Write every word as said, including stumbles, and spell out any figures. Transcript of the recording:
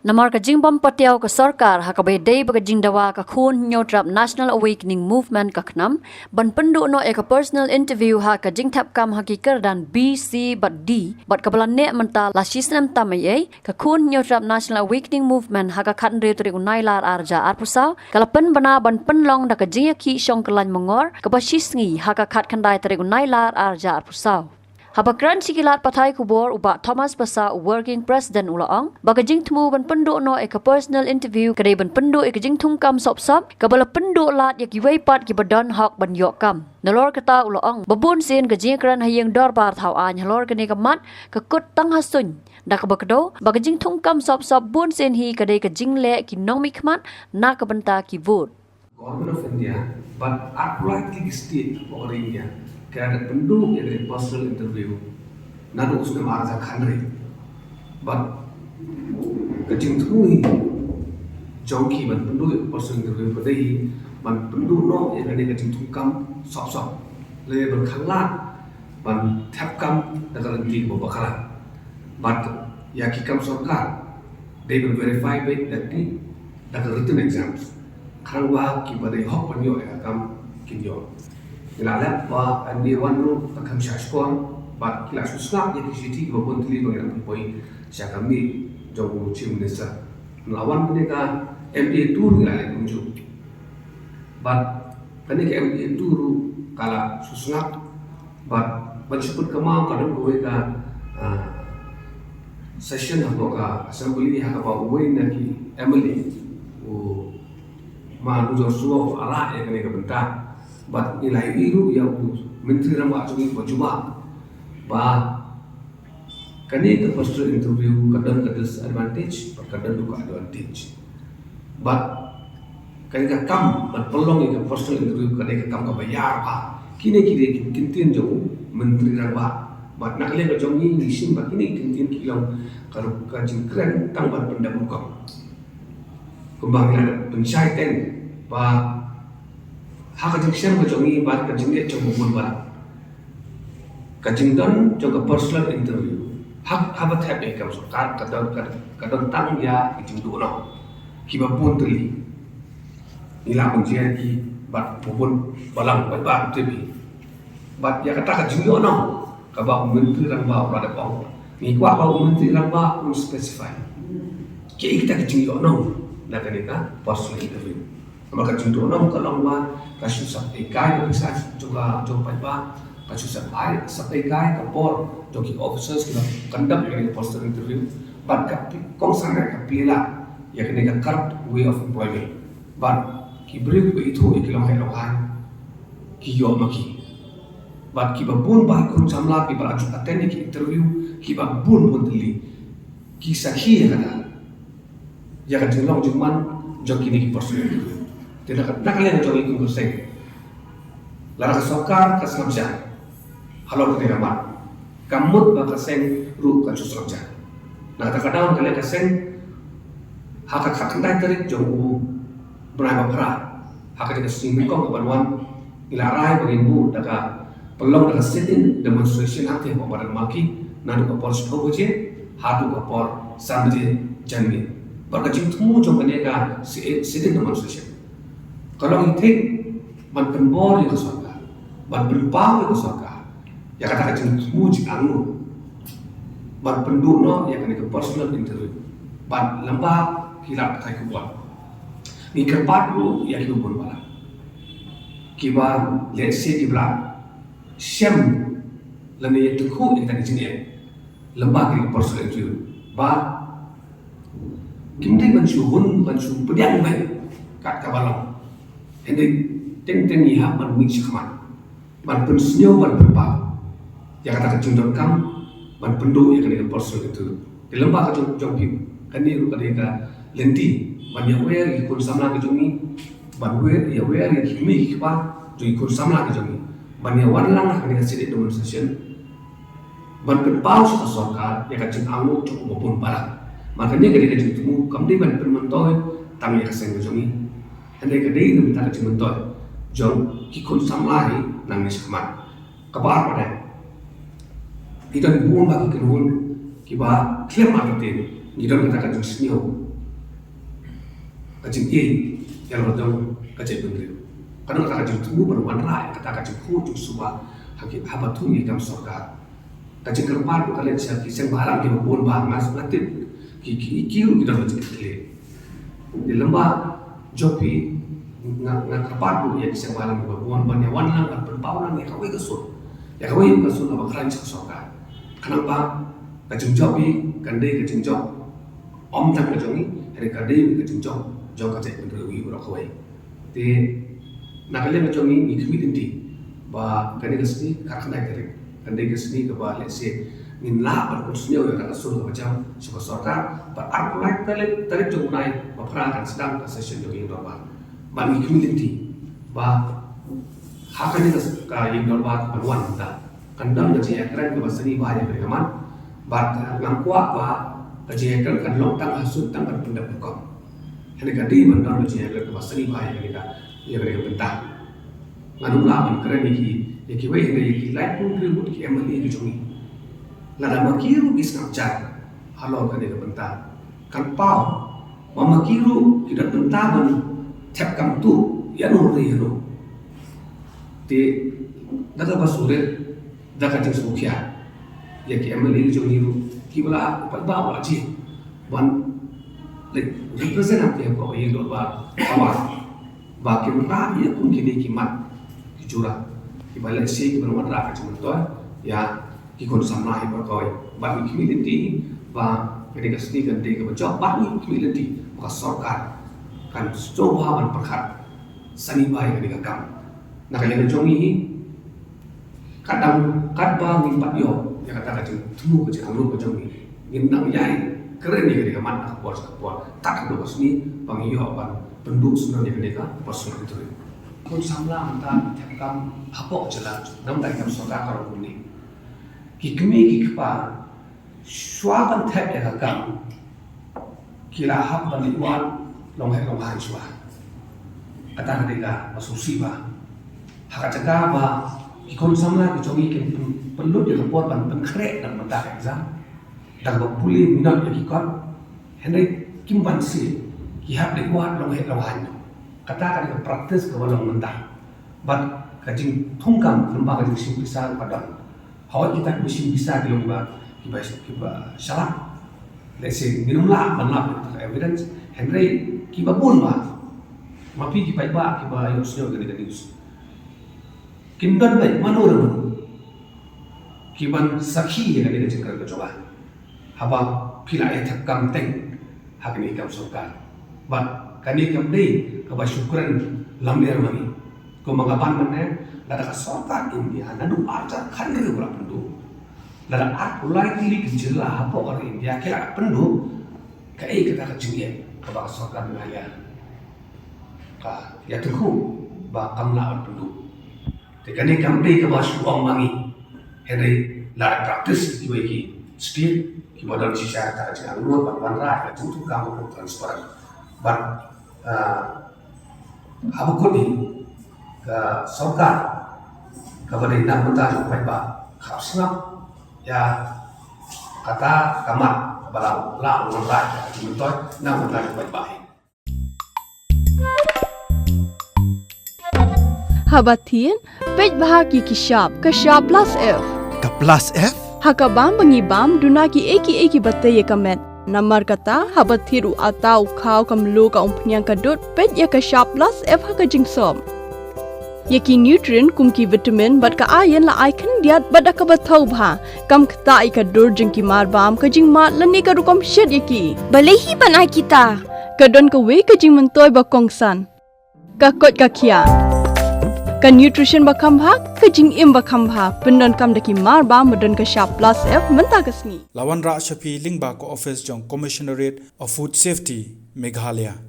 Namar ka jingbym patiaw ka sorkar ha kaba dei ba ka jingdawa ka Khun Hynñiewtrep National Awakening Movement ka KHNAM ban pynduh noh ïa ka personal interview ha ka jingthep kam ha ki kyrdan B, C bad D bad kaba la neh mynta la shisnem tam ei ei, ka Khun Hynñiewtrep National Awakening Movement ha ka khathynriew tarik u Nailar arhajar arphew saw ka la pynbna ban pynlong da ka jingïakhih shong kyllain mangor kaba shisngi ha ka khatkhyndai tarik u Nailar arhajar arphew saw. Haba kren sha ki lad pathai khubor u Bah Thomas Passah, u Working President, u la ong ba ka jingthmu ban pynduh noh ïa ka personal interview ka dei ban pynduh ïa ka jingthung kam sop sop kaba la pynduh lad ïa kiwei pat kiba don hok ban ïoh kam. Nalor kata u la ong ba bun sien ka jingïakren ha ïing dorbar thaw aiñ halor kane ka mat ka kut tang ha suiñ, da kaba kdew ba ka jingthung kam sop sop bun sien hi ka dei ka jingleh ki nongmihkhmat na ka bynta ki vote. Government of India bad arphew lai tylli ki state hapoh ka ri India ki la dep pynduh ïa ka personal interview naduh u snem arhajar khathynriew. Bad ka jingthmu hi jong ki ban pynduh ïa ka personal interview ka dei hi ban pynduh noh ïa kane ka jingthung kam sop sop, lane ban khanglad ban thep kam da ka lynti kaba bakla. Bad ïa ki kam sorkar dei ban verify beit da ki, da ka written exams. Khnang ba kiba dei hok ban ïoh ïa ka kam kin ïoh. Ngi la lap ba M D A one ruh ka kam shah shkor bad ki la shu sngap ïa ki shithi kiba bun tylli ba ngi la pynpoi sha ka miet jong u Chief Minister. Ngi la wan kane ka M D A two ruh ngi la leh kumjuh. Bad kane ka M D A two ruh ka la shu sngap. Bad ban shu put kamai ka don kawei ka, ah, session hapoh ka assembly ha kaba uwei na ki M L A u Ma Nujor Suoh u la rah ïa kane ka bynta. Bad ngi la ïohi ruh ïa u Myntri Rangbah jong ngi u jubab ba kane ka personal interview ka don ka disadvantage bad ka don ruh ka advantage. Bad kane ka kam ban pynlong ïa ka personal interview ka dei ka kam kaba ïar bha. Kine ki dei ki kyntien jong u Myntri Rangbah. Bad na ka liang ka jong ngi ngi shim ba kine ki kyntien ki long ka rukom ka jingkren tang ban pyndep rukom. Kumba ngi la pynshai teng ba ha ka jingshem ka jong ngi bad ka jingeh jong u bun balang, ka jingdon jong ka personal interview ha, haba thep ïa ka kam sorkar ka don, ka, ka don tang ïa ki jingduh noh kiba bun tylli. Ngi la pynjia ki bad u bun balang bad bad tip hi. Bad ïa kata ka jingduh noh kaba u Myntri Rangbah u la dep ong, ngi kwah ba u Myntri Rangbah un specify kiei kita ki jingduh noh na kane ka personal interview. Namar ka jingduh noh ka long ba ka shu sap ei kai ka pisa jong ka, jong paidbah, ka shu sap ei, sap ei kai ka por jong ki officers kiba conduct ïa ka personal interview. Bad ka plie, kongsan ka plie la ïa kane ka corrupt way of employment. Bad ki briew kiba ithuh ïa ki long heh long hai ki ïoh ma ki. Bad kiba bun bah ki khun samla kiba la ju attend ïa ki interview kiba bun bun tylli ki sakhi ïa kata, ïa ka jinglong jingman jong kine ki personal interview. Te na ka, na ka liang jong ngi kum ka seng, lada ka sorkar ka sngap jan halor kane ka mat, ka mut ba ka seng ruh kan shu sngap jan. Na kata ka daw na ka liang ka seng, ha ka khatkhyndai tarik jong u bnai ba phra, ha kane ka sngi nyngkong kaban wan, ngi la rai ba ngin buh da ka pynlong da ka sit-in demonstration hangtei hapoh Madan Malki naduh ka por shiphew baje haduh ka por san baje janmiet. Bad ka jingthmu jong kane ka sit-in, sit-in demonstration ka long ïa thik ban pynbor ïa ka sorkar, ban pynpaw ïa ka sorkar ïa kata ka jingthmu jingangnud ban pynduh noh ïa kane ka personal interview. Bad lyngba ki lad pathai khubor ngi kyrpad ruh ïa ki bun balang kiba lehse kiba la shem lane ïa tyngkhuh ïa kata ka jingeh lyngba kane ka personal interview ba kim dei ban shu hun ban shu pdiang beit kat kaba long. Hynrei teng teng ngi hap ban mih shakhmat ban pynsngew ban pynpaw ïa kata ka jingdonkam ban pynduh ïa kane ka personal interview. Te lyngba ka jong, jong phi kane ruh ka dei ka lynti ban ïawer ïa ki khun samla ka jong ngi, ban wer, ïawer ïa ki kmie ki kpa jong ki khun samla ka jong ngi ban ïawan lang ha kane ka sit-in demonstration ban pynpaw sha ka sorkar ïa ka jingangnud jong u ba bun balang. Namar kane ka dei ka jingthmu kam dei ban pynmyntoi tang ïa ka seng ka jong ngi, hynrei ka dei na ka bynta ka jingmyntoi jong ki khun samla hi nangne shakhmat. Kaba ar pat de, ngi don bun bah ki kynhun kiba khlem artatien ngi don kata ka jingsngew ka jingïeit ïa la ka jong ka jaitbynriew. Ka don kata ka jingthmu ban wanrah ïa kata ka jingkhuid jingsuba ha ki, haba thung ïa ki kam sorkar. Ka jingkyrpad ruh ka leit sha ki seng bhalang kiba bun ba nga sngewthuh ki, ki, ki ruh ki don ka jingkitkhlieh. Te lyngba jong phi nga, nga kyrpad ruh ïa ki seng bhalang kiba bun ban ïa wan lang ban pynpaw lang ïa kawei ka sur, ïa kawei ka sur kaba khlaiñ sha ka sorkar. Khnang ba ka jingjop hi kan dei ka jingjop ym tang ka jong ngi, hynrei ka dei ka jingjop jong ka jaitbynriew hi baroh kawei. Te na ka liang ka jong ngi, ngi khmih lynti ba kane ka sngi khatkhyndai tarik kan dei ka sngi kaba lehse ngin lah ban pynsngew ïa ka sur kaba jam sha ka sorkar. Bad arphew lai tarik, tarik jong u bnai ba phra kan sdang ka session jong ka ïing dorbar. Bad ngi khmih lynti ba ha kane ka, ka ïing dorbar ban wan mynta kan don ka jingïakren kaba sani bha ïa kane ka mat. Bad, eh, ngam kwah ba ka jingïakren kan long tang ha suiñ tang ban pyndep rukom. Hynrei ka dei ban don ka jingïakren kaba sani bha ïa kane ka, ïa kane ka bynta. Ngan ym lah ban kren ïa ki, ïa kiwei hynrei ïa ki laiphew hynriew ngut ki M L A ki jong ngi. Lada ma ki ruh ki sngap jar halor kane ka bynta, kan paw ba ma ki ruh ki don bynta ban thep kam tuh ïano re ïano. Te da kaba shu rit, da ka jingsngewkhia ïa ki M L A ki jong ngi ruh kiba la, ba, ba la jied ban, like, represent ha phi hapoh ïing dorbar, ba, ba kim rah ïa kum kine ki mat ki jura kiba lehse kiba wanrah ka jingmyntoi ïa ki khun samla hi baroh kawei. Bad ngi khmih lynti ba kane ka sngi kan dei kaba jop, bad ngi khmih lynti ba ka sorkar kan sngewbha ban pyrkhat sani bha ïa kane ka kam. Na ka liang jong ngi hi, katba, katba ngim pat ïoh ïa kata ka jingthmu ka jingangnud ka jong ngi, ngin nang ïai kren ïa kane ka mat na ka por sha ka por, tad haduh ka sngi ba ngi ïoh ban pynduh sngewbha ïa kane ka personal interest. Khun samla mynta ki thep kam hapoh jylla, namar ki kam sorkar ka long kumne. Ki kmie ki kpa shuwa ban thep ïa ka kam ki la hap ban leit wad long heh long haiñ shuwa. Kata ka dei kaba sngewsih bha. Ha ka jaka ba ki khun samla ki jong ngi kin pyn-, pynlut ïa ka por ban pynkhreh na ka bynta ka exam, da kaba pule minot ïa ki kot, hynrei kim banse, ki hap leit wad long heh long haiñ. Kata ka dei ka practice kaba long mynta. Bad ka jingthung kam lyngba ka jingshim pisa ruh ka don. Hooid, kita kiba shim pisa ki long kiba, kiba, kiba shyllangh. Lehse ngin ym lah ban lap ïa kata ka evidence, hynrei kiba bun bah, ma phi ki paidbah kiba ïohsngew ïa kane ka news, kin don beit mano re mano kiban sakhi ïa kane ka jingkren ka jong nga. Haba phi la ïa thep kam teng ha kane ka kam sorkar, bad kane kam dei kaba shu kren lamler ma ngi. Kumba nga ban mynne, lada ka sorkar India naduh ar hajar khathynriew ba la pynduh, lada arphew lai tylli ki jylla hapoh ka ri India ki la pynduh, kaei kata ka jingeh kaba ka sorkar Meghalaya ka ïatyngkhuh ba kam lah ban pynduh? Te kane kam dei kaba shu ong ma ngi, hynrei la practice kiwei ki state kiba don shisha kata ka jingangnud ban wanrah ka jingthung kam ba transparent. Bad, ah, haba kut hi ka sorkar kaba dei na ka bynta jong u paidbah, ka sngap ïa kata ka mat kaba la, la wanrah ka jingmyntoi na ka bynta jong u paidbah hi. Haba thied, peit bha ki ki shap, ka shap plus F. Ka plus F? Ha ka bam ba ngi bam, duna kiei kiei kiba tei ïa ka met. Namar kata, haba thied u atta, u khaw, ka mluh, ka umphniang, ka dud, peit ïa ka shap plus F ha ka jingsop. Ïa ki nutrient kum ki vitamin bad ka iron la ai khyndiat bad da kaba thaw bha. Kam ktah ïa ka dur jong ki mar bam, ka jingmad lane ka rukom shet ïa ki. Balei hi ban ai kita? Ka don kawei ka jingmyntoi ba kongsan. Ka koit ka khiah. Ka nutrition ba kham bha, ka jingim ba kham bha. Pyndonkam da ki mar bam ba don ka shap plus F mynta ka sngi. La wanrah sha phi lyngba ka office jong Commissionerate of Food Safety, Meghalaya.